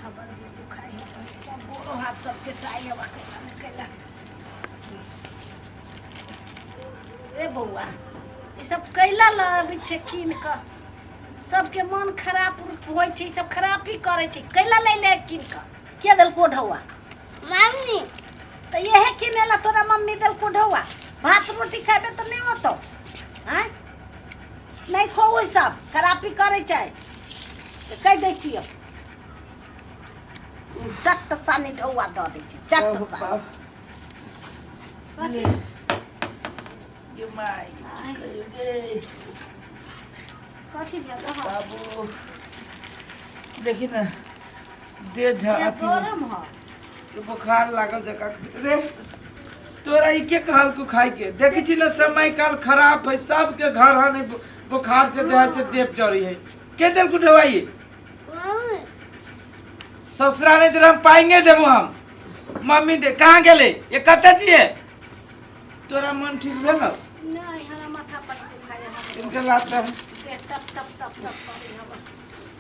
माथा बड़ जोर दुखाइ है, सब गोरो हाथ सब टेटाइ है। कैला ने कैला रे बौआ, ई सब कैला लऽ अबै छै कीन कऽ? सबके मन खराब होइ छै, ई सब खराबी करै छै। कैला लै ले कीन कऽ? के देलको ढौआ? मम्मी। तऽ इहे किने ला तोरा मम्मी देलको ढौआ? भात रोटी खेबे तऽ नहि होतौ? आँय, नहि खो, ओहि सब खराबी करै छै। तऽ कहि दै छियौ, चट सानी ढौआ दऽ दै छै, चट सानी। कथी गे माय, कहियो गे। कथी भेल? बाबू, देखी ने, देह झ अथी गरम ह। के बुखार लागल जका रे। तोरा ई के कहलको खाइ के? देखै छी ने, समय काल खराब है, सबके घर हन बुखार से देह से देव जरी है। के देलको दवाई? मम्मी। ससुरा नहीं तो हम पाएंगे देबो हम। मम्मी दे कहाँ गेले? ये कतऽ छियै? तोरा मन ठीक भेल? नहि, हमरा माथा पर दुखाइ है। इनके लाते हैं। देह टप टप टप टप करै हवा।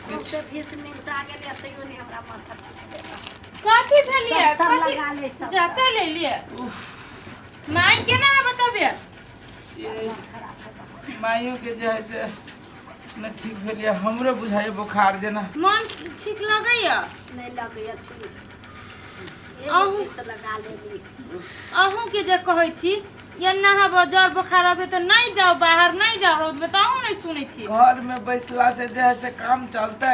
सबसे भीस निपटा गेलै, तैयो नहि हमरा माथा ठीक भेल। कथी भेलियै? सत्तर कथी लगा ले सब। चाचा ले लिए माई केना है बताबिए? ये माइयों के जे है से न ठीक भेल ये, हमरो बुझाइए बुखार जेना। मन ठीक लगैया? नहि लगैया ठीक। एगो पीस लगा लेली। अहूँ के जे कहै छी एना हब, जर बोखार अबे तऽ नहीं जाओ बाहर, नहीं जाओ रौद में, तऽ अहूँ नहीं सुनै छी। घर में बैसला से जे है से काम चलते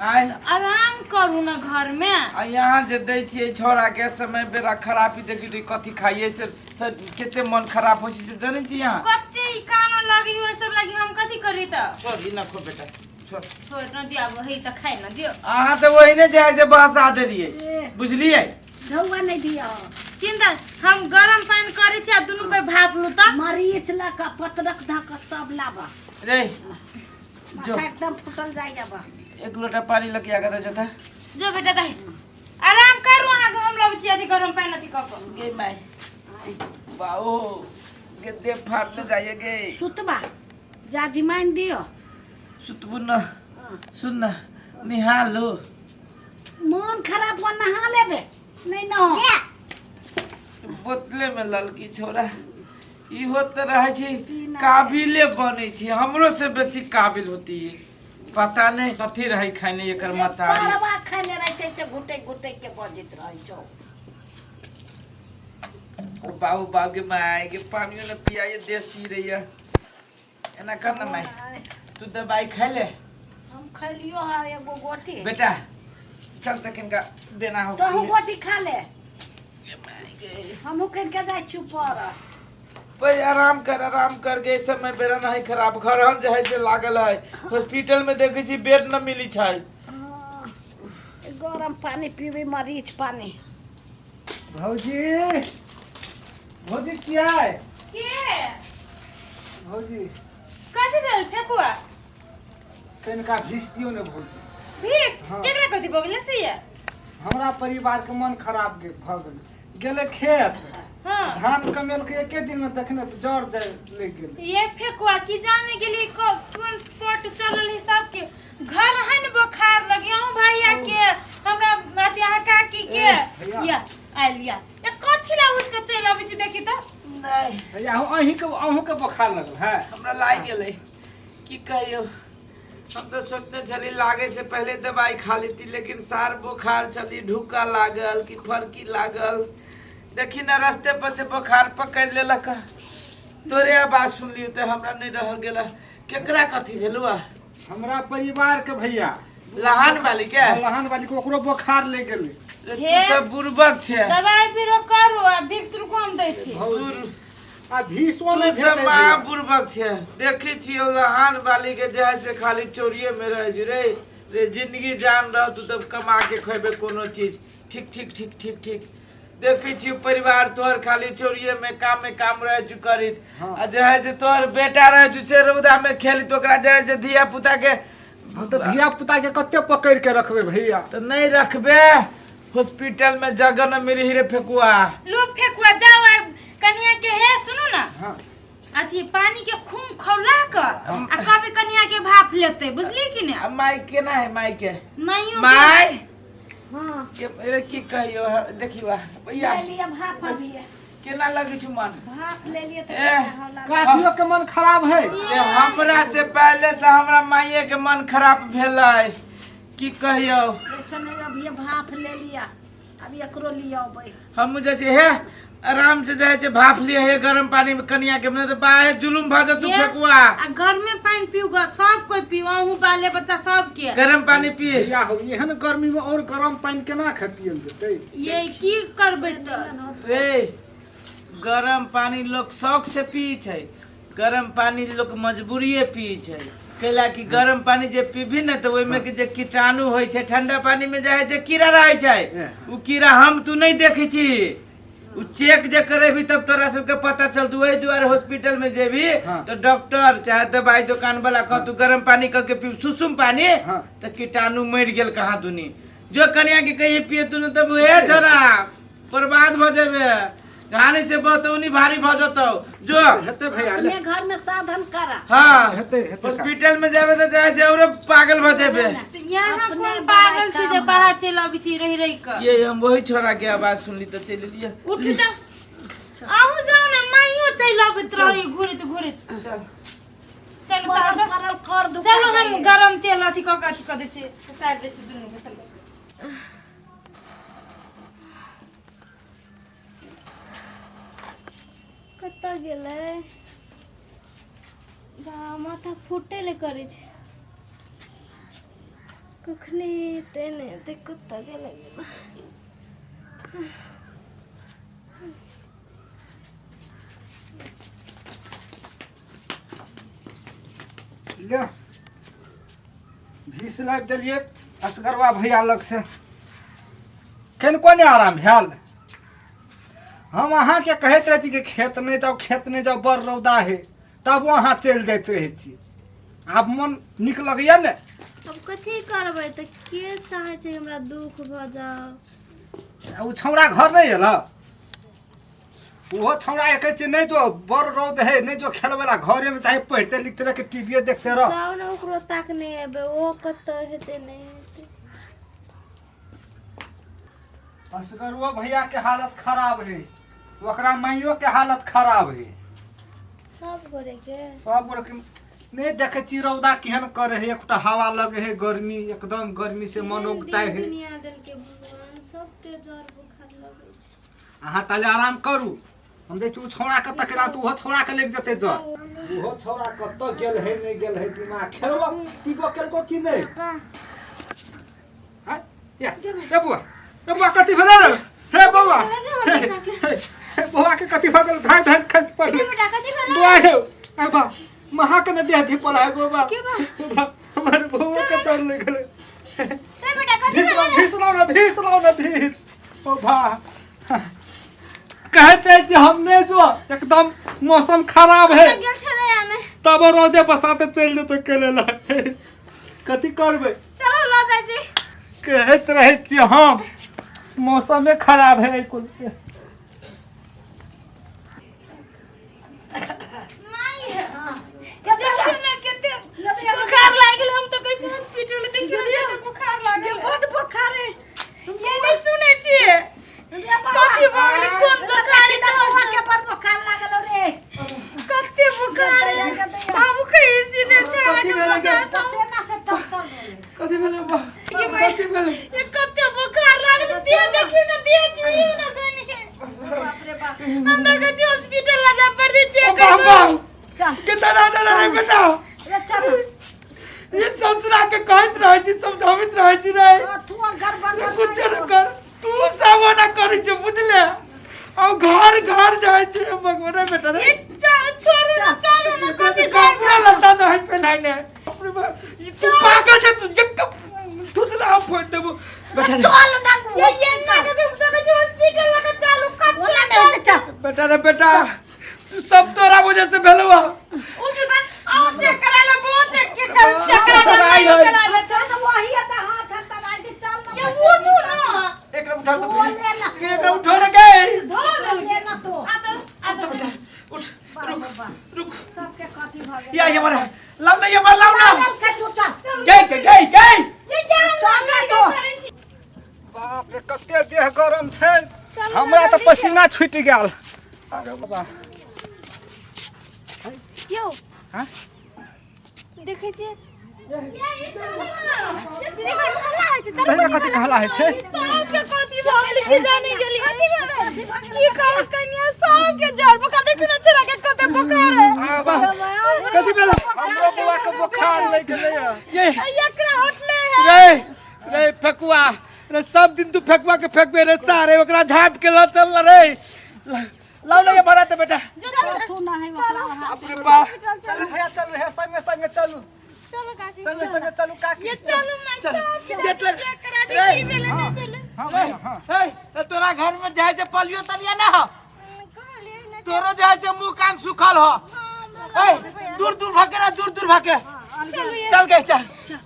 आय? आराम करू ने घर में। आ यहाँ जे दै छियै छौड़ा के समय बेरा खराबी, देखी तो कथी खाइए से, से कते मन खराब होइ छै से जनै छी यहाँ। कते ई कानो लगी हो सब लगी, हम कथी करी तऽ? छोड़ ई, ना खो बेटा, छोड़। छोड़ न दियो, अब है तऽ खाइ न दियो। अहाँ तऽ ओहिने जे है से बहसा देलियै। ए। बुझलियै? धौआ नहि दिअ। चिंता, हम गरम पानि करै छी आ दुनू कोई भाप लू तऽ। मरीच लऽ कऽ, पत्रक धऽ कऽ सब लाबऽ। रे जो। माथा एकदम फूटल जाइए बा। एक लोटा पानी लके आगा दे जोता। जो बेटा दाइ, आराम करू अहाँ सब, हम लबै छी अथी गरम पानि अथी कऽ कऽ। गे माय, बाओ गे, देह फाटले जाइए गे। सुतबा जा, जिमाइन दियौ। सुतबू न, सुन न, निहा लो। मन खराब हो, नहा लेबे, नहीं न हो। बोतले में ललकी छोरा इहो तऽ रहै छै, काबिले बनै छै, हमरो से बेसी काबिल होती है। पता नहीं कथी रहै खाने एकर मतारी। परवा खाने रहते छै, घुटै घुटै के बजैत रहै छौ। ओ बाबू बाबू के माय के, पानियो न पियाइए देसी रहिए। एना कर न माय, तू दवाई खा ले। हम खैलियो है एगो गोटी। बेटा चल तक इनका देना हो। तोहू गोटी खा ले। हमहूँ कनि के जाइ छी पर। पर आराम कर, आराम कर के। समय बेरा नहीं खराब, घर हम जे है से लागल है, हॉस्पिटल में देखै छी बेड न मिली छै। हाँ, गरम पानी पीबी, मरीच पानी। भौजी, भौजी छियै? के? भौजी। कथी भेल फेकुआ? कनिका भीस दियौ ने भौजी। भिक्स? हाँ। केकरा कथी भऽ गेलै से ये? हमरा परिवारके मन खराब भऽ गेलै, गेलै खेत। धान कमेलकै एके दिनमे, तखने तऽ जर दे लागि गेलै। ये फेकुआ, की जाने गेली कोन पट चलल है सबके घर हन बोखार लगी, अहूँ भैया के, हमरा अथी अहाँ काकी के। ए, भैया। या आयल या, ए कथी ला उठ के चलि अबै छी, देखी तऽ। नहीं। भैया, अहीँके अहूँके बोखार लगल है? हमरा लागि गेलै, की कहियौ। हम तऽ सोचने छली लागे से पहले दवाई खा लेती, लेकिन सार बोखार छली, ढुक्का लागल कि फरकी लागल, देखी न रास्ते पर से बोखार पकड़ लेलक। तोरे आवाज सुनलियौ तऽ हमरा नहीं रहल गेल। केकरा कथी भेलौ? हमरा परिवार के भैया। लहान वाली के? लहान वाली के, ओकरो बोखार लागि गेलै। रे, तू सब बुड़बक छै। दवाई बीरो करू आ भिक्स रुको, हम दै छी। दूर। आ भीसो तू नहि सब भेटै महा भैया। बुड़बक छै। देखै छियौ लहान वाली के जे है से खाली चोरिये में रहै छै। रे रे, जिंदगी जान रह तू तब कमा के खेबे कोनो चीज। ठीक ठीक ठीक ठीक ठीक। देखै छियौ परिवार तोहर खाली चोरिये में काम में काम रहै छै करित। आ जे है से तोहर बेटा रहै छै से रौदा में खेलित, ओकरा जे है से धिया पुता के। हम तऽ धिया पुता के कते पकड़ के रखबै भैया? तऽ नहीं रखबे, हॉस्पिटल में जगह न मिली रे फेकुआ। लो फेकुआ, जाओ आ कनिया के, हे सुनू ना। हाँ। अथी पानी के खूम खौला क आ कभी कनिया के भाप लेते, बुझली कि ने? आ माई केना है, माई के? माइयो के- माई, हाँ के रे की कहियो देखियो भैया ले लिया भाप अभी केना लगे छु मन भाप ले लिए तो ए, केना होला काकियो के मन खराब है ए, हमरा से पहले तऽ हमरा माइये के मन खराब भेलै की कहियो देखो नहीं अभी भाप ले लिया अभी एकरो लिया अबै हम जे छै हे आराम से जाइ छै भाप लिए हे गरम पानी में कनिया के नहि तऽ बाहे जुलुम भऽ जेतौ ये, फेकुआ आ घर में पानी पीऊ ग सब कोई पीऊ अहूँ बाले बच्चा सब के गरम पानी पी भैया हो एहन गर्मी में और गरम पानि केना खा पियल जेतै ये की करबै तऽ रे गरम पानी लोग शौक से पी छै गरम पानी लोग मजबूरिए पी छै कैला कि गरम पानी जे पीबी ने तऽ ओहिमे के जे कीटाणु होइ छै ठंडा पानी में जे होइ छै कीड़ा रहै छै ओ कीड़ा हम तू नहि देखै छी ओ चेक जे करेबी तब तोरा सबके पता चलतौ ओहि दुआरे हॉस्पिटल में जेबी हाँ। तऽ डॉक्टर चाहे दवाई दुकान वाला कहतू गरम पानी करके पी सुसुम पानी हाँ। तऽ कीटाणु मरि गेल कहाँ दुनी जो कनिया के कहिए पिए तू ने तब हे छोरा बर्बाद भऽ जेबे घानी से बतौनी भारी भऽ जतौ जो हेतै भैया ले अपने घर में साधन करा हाँ हेतै हेतै काज। हॉस्पिटल में जाबे तऽ जाइ से औरो पागल भऽ जेबे तऽ यहाँ अपने कोन पागल छै जे दवाइ काम बाहर चलि अबै छी रहि रहि कऽ ये हम वही छोरा के आवाज सुनली तऽ चलि एलियै उठ जाउ अहूँ जाउ ने माइयो चलि अबैत रहै घुरैत घुरैत चलू परल तऽ परल कर दुखा चलू हम जाइए। गरम तेल अथी कऽ कऽ अथी कऽ दै छी सारि दै छी दुनू के चलू कतऽ गेलै बा माथा फूटे ले करै छै कखनी एतै नहि एतै कतऽ गेलै ले भीस लाबि देलियै असगरवा भैया लग से कनिको नहि आराम भेल हम अहाँके कहैत रहै छी कि खेत नहि जाउ खेत नहि जाउ बड़ रौदा है तब अहाँ चलि जाइत रहै छी आब मन नीक लगैया ने आब कथी करबै तऽ के चाहै छै हमरा दुख भऽ जाउ ओ छौड़ा घर नहि एल ओहो छौड़ा कहै छै नहि जो बड़ रौद है नहि जो खेलबै ला घरेमे चाहे पढ़िते लिखते रह कि टीवीए देखते रह जाउ ने ओकरो ताकने एबै ओहो कतऽ हेतै नहि हेतै असगरुओ भैया के हालत खराब है ओकरा माइयो के हालत खराब है सब गोरे के सब गोरे के नहीं देखे छी रौदा केहन करे है एकटा हवा लगे है गर्मी एकदम गर्मी से मन उगता है दुनिया देलके भगवान सबके जर बुखार लगै छै अहाँ ताले आराम करू हम जाइ छी ओ छौड़ा के तकरा तऽ ओहो छौड़ा के लागि जेतै जर ओहो छौड़ा कतऽ गेल है नहि गेल है दिमाग खेलबो पीबो केलको कि नहि हाँ? या, ए बौआ ए बौआ कथी भेलै रे हे बौआ हे, हे, हे, बौआ के कथी भऽ गेल धाइ धाइ खसि पड़लै बेटा कथी भेलै बौआ हे ए बा महा के ने देह धीपल है बौआ बा, हमर बौआ के चल ले गेलै रे बेटा कथी भीस लाओ भीस लाओ ना भीस लाओ ना भीस ओ भा कहते हैं कि हमने जो एकदम मौसम खराब है गेल छलै आने तब रौदे बसाते चलि जेतौ केले ला कथी करबै चलो लऽ जाइ छी कहैत रहै छियै हम मौसमे खराब है एहि कुल के देखियौ ने कते बुखार लागि गेल हम तऽ कहै छी हॉस्पिटल देखियौ ने कते बुखार लागल बड बुखार है ये नहि सुनै छियै कथी भऽ गेलै कोन बुखार है बौआ के बड बुखार लागल रे कते बुखार है बाबू के सीधे छाड़ा के बुखार पसेना से टपकल गेलै कथी भेलै बा कथी भेलै ये कते बुखार लागल देह देखियौ ने देह छुइयौ ने कनी बाप रे बाप हम तऽ कहै छी हॉस्पिटल लऽ जाय पड़तै चेक बाप बाप चल कितना ना ना रे बेटा रे चल ये ससुरा के कहैत रहै छी समझाबैत रहै छी रे अथुआ गड़बड़ कुछ न कर तू सब ओना करै छै बुझले आ घर घर जाइ छै भगवान बेटा रे ये छोड़ू ना चलू ना कथी कपड़ा लत्ता नहीं पहनाई ने बाप रे बाप, ई तू पागल छै तू जक थुथला फोड़ देबो बेटा रे चल ना ये ये ना के तुम तो कहै हॉस्पिटल लगा चालू कते ओना नहीं होतै चल बेटा रे बेटा तू सब तोरा वजह से भेलवा उठ दा आओ चेक करा लो बहुत चेक के कर चेक करा चल, दे आई, करा ले चल वही है त हाथ हाथ दबाई दे चल ना ये उठू ना एकरा उठा तो वो ले ना एकरा उठो रे गई धो ले ना तो आदर आदर बेटा उठ बाप रे बाप रुक सबके कथी भऽ गेल या ये मारा लाव ना ये मार लाव ना चल तू चल गई गई गई ये जान चल ना तो बा गरम छै। चलू ना, हमरा तऽ जल्दी। पसीना छुटि गेल। अरे बाबा। यौ। हाँ? देखै छियै दीदी घर में हल्ला होइ छै, चलू। तहिना कथी कहला होइ छै? सबके कथी भऽ गेलै कि जाने गेलियै की कहू कनिया, सबके जर बोखार। देखू ने छोरा के कते बोखार है। आ, वाह। कथी भेल? हमरो बौआ के बोखार लागि गेलैए। ये एकरा होटले है। रे रे फेकुआ रे, सब दिन तू फेकुआ के फेकबे रे सारे, ओकरा झाँप के ल चल ना रे। लाओ ना ये भरा दे बेटा। तू ना है ओकरा वहाँ। बाप रे बाप। चलू भैया, चलू हे, संगे संगे चलू। चलो काकी। संगे संगे चलू काकी। ये चलू मैं चल, सबके गेट लग। एकरा रे। दी की भेलै नहि भेलै। हाँ भैया, हाँ। हे, त तोरा घर में जाए से पलियो तलिया ना हो? कहलियै ने। तोरो जाए से मुंह कान सुखल हो। ए, दूर दूर भागे रे, दूर दूर भागे। चल गए, चल।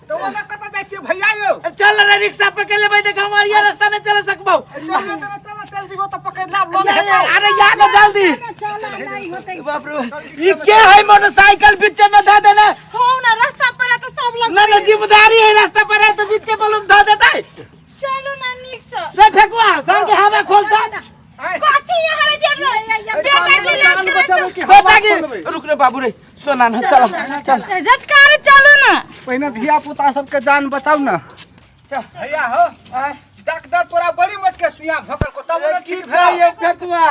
तऽ ओना कतऽ जाइ छियै भैया यौ? चल रे, रिक्शा पकड़ लेबै देख, हमार ये रास्ता नहीं चल सकबौ। चल ने, चल चल जीबो तऽ पकड़ि लाब लऽ हेतौ। अरे यार ना जल्दी। चल, नहीं होते। बाप रे, ई के है मोटरसाइकिल बीचे में धो देने? हो ना, रास्ता पर है तो सब लग ना ना, जिम्मेदारी है, रास्ता पर है तो बीचे बलून धो देते। चलू ना नीक से। रे फेकुआ, संग के हवा खोलता। आँय, कथी यहाँ रे जेब बेटा के जान इलाज बचाबै कि हवा बेटा खोलबै? की रुक रे बाबू रे, सोना ना, चल चल। झटका रे, चलू ना। पहिने धिया पुता सबके जान बचाउ ने। चल। भैया हो, डॉक्टर तोरा बड़ी मोट के सुइया भोकल को तब ने ठीक ठीक है। भेल। ये फेकुआ,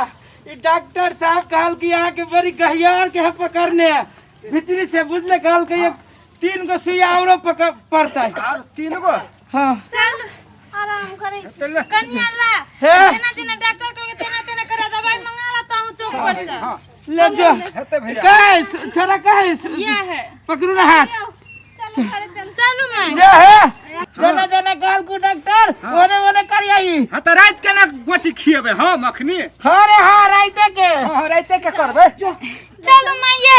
ई डॉक्टर साहब कहल कि यहाँ के बड़ी गहियार के है पकड़ने भीतरी से, बुझले? कहल कि एक तीन गो सुइया औरो पकड़ पड़ता है। आर तीन गो? हाँ। चल, आराम करै छी। चल। कनिया ला। हे। तेना तेना डॉक्टर कहलकै तेना तेना करे, दवाई मंगा ला तो चौक पर से। हाँ। ले जो। हेतै भैया। कहे छोरा, कहे ये है। पकड़ू ना हाथ। चलू घरे चलू। चलू माय। जे है जना जना कहल को डॉक्टर ओने ओने कर आई। हाँ तऽ राति के ने गोटी खिएबै हम अखनी। हाँ रे हाँ, राइते के। हाँ, राइते के करबै। चलू माय ये।